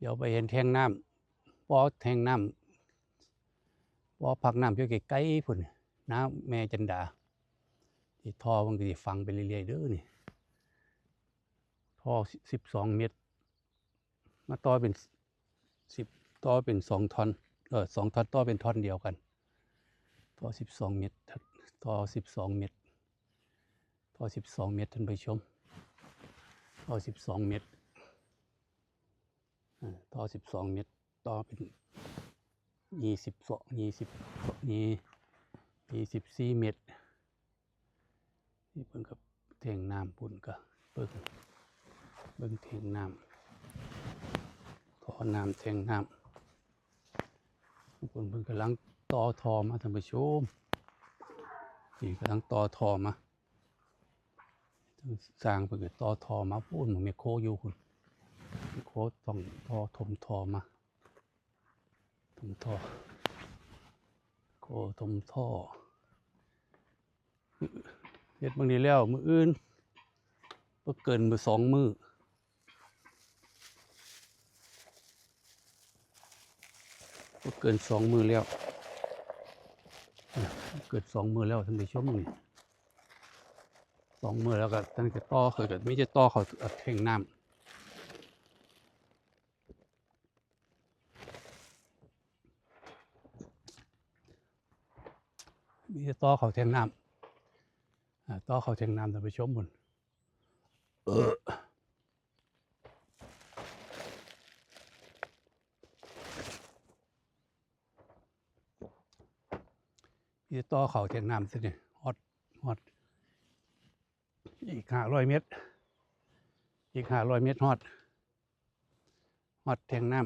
ດຽວໄປເຫັນແທງນ້ຳ ບໍ່ແທງນ້ຳ ບໍ່ພັກນ້ຳຢູ່ໄກໆພຸ້ນ ນາແມ່ຈັນດາ. ທີ່ທໍ່ມັນກໍຊິຝັງໄປເລື້ອຍໆເດີນີ້ ທໍ່ສິບສອງເມັດ ມາຕໍ່ເປັນສິບ ຕໍ່ເປັນສອງທ່ອນ ເອີ ສອງທ່ອນຕໍ່ເປັນທ່ອນດຽວກັນ ຕໍ່ສິບສອງເມັດ ຕໍ່ສິບສອງເມັດ ຕໍ່ສິບສອງເມັດ ທ່ານຜູ້ຊົມ ຕໍ່ສິບສອງເມັດ ອາ ຕໍ່ສິບສອງເມັດ ຕໍ່ເປັນ ຊາວສອງ ຊາວ ຊາວສີ່ເມັດ ນີ້ເພິ່ນກໍແທງນ້ຳພຸ້ນ ກໍເບິ່ງ ເບິ່ງແທງນ້ຳ ທໍ່ນ້ຳແທງນ້ຳ ເພິ່ນ ເພິ່ນກຳລັງຕໍ່ທໍ່ມາ ທ່ານຜູ້ຊົມ ນີ້ກຳລັງຕໍ່ທໍ່ມາ ຊ່າງເພິ່ນກໍຕໍ່ທໍ່ມາພຸ້ນ ແມກໂຄຢູ່ພຸ້ນ ແມກໂຄຕ້ອງທໍ່ ຖົມທໍ່ມາ ຖົມທໍ່ ແມກໂຄຖົມທໍ່ ເຮັດມື້ນີ້ແລ້ວ ມື້ອື່ນ ບໍ່ເກີນມື້ ສອງມື້ ບໍ່ເກີນສອງມື້ແລ້ວ ບໍ່ເກີນສອງມື້ແລ້ວ ທ່ານຜູ້ຊົມ ນີ້ ສອງມື້ແລ້ວກໍ ທ່ານກໍຕໍ່ ເຂົາກໍມີແຕ່ຕໍ່ເຂົ້າແທງນ້ຳ ມີແຕ່ຕໍ່ເຂົ້າແທງນ້ຳ ອາ ຕໍ່ເຂົ້າແທງນ້ຳ ທ່ານຜູ້ຊົມພຸ້ນ ເອີ ມີແຕ່ຕໍ່ເຂົ້າແທງນ້ຳ ຊະນີ້ ຮອດ ຮອດ ອີກຫ້າຮ້ອຍເມັດ ອີກຫ້າຮ້ອຍເມັດຮອດ ຮອດແທງນ້ຳ